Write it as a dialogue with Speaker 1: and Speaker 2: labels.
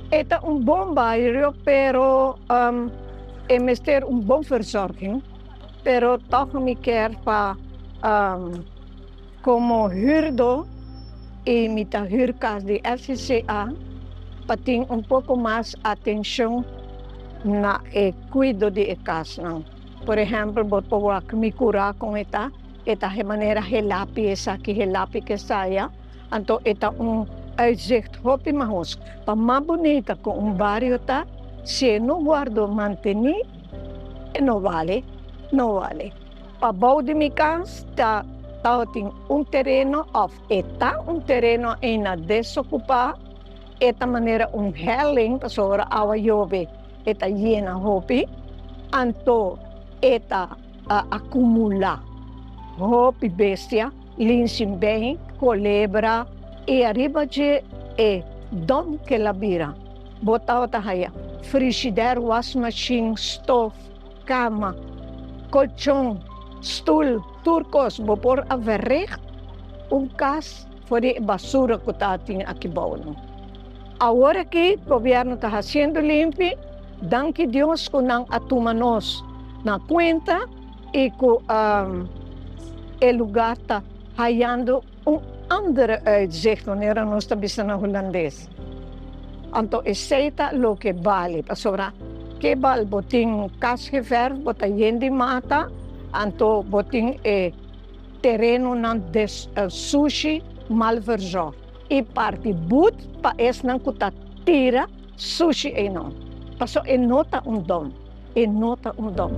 Speaker 1: E ta un bon bario, pero e mester un bon verzorging. Pero toch mi kier pa como huurdo y mi ta huur cas di FCCA pa tin un poco mas atencion na e cuido di e casnan. Por ehempel, bo por wak mi cura con e ta, e ta manera helapi esaki, helapi kesaya. Anto e ta un uitzicht hopi mahos. Pa mas bunita cu un bario ta, si e no wordo manteni, e no bale, no bale. Pabou di mi cas ta tabatin un tereno of e ta un tereno eina desocupa, e ta manera un helling pasobra ora awa yobe e ta yena hopi, anto e ta acumula hopi bestia. Linsinbei, kolebra i ariba dje e dom ke la bira. Bo tabata haya frishider, wasmashin, stof, kama, kolchon, stul, tur kos. Bo por a verricht un kas for di e basura ku tabatin aki bou nan. Awor aki gobièrnu ta hasiendo limpi, danki Dios ku nan a tuma nos na kuenta. Y cu e lugar ta hayando un andere uitzicht, manera nos ta bisa na Hulandes. Anto esey ta loke bali, pasobra ke bal bo tin cas geverf, bo ta yen di mata, anto bo tin e terenonan des sushi mal verzorgd. Y parti but pa esnan cu ta tira sushi eynan, pasobra e no ta un dom, e no ta un dom.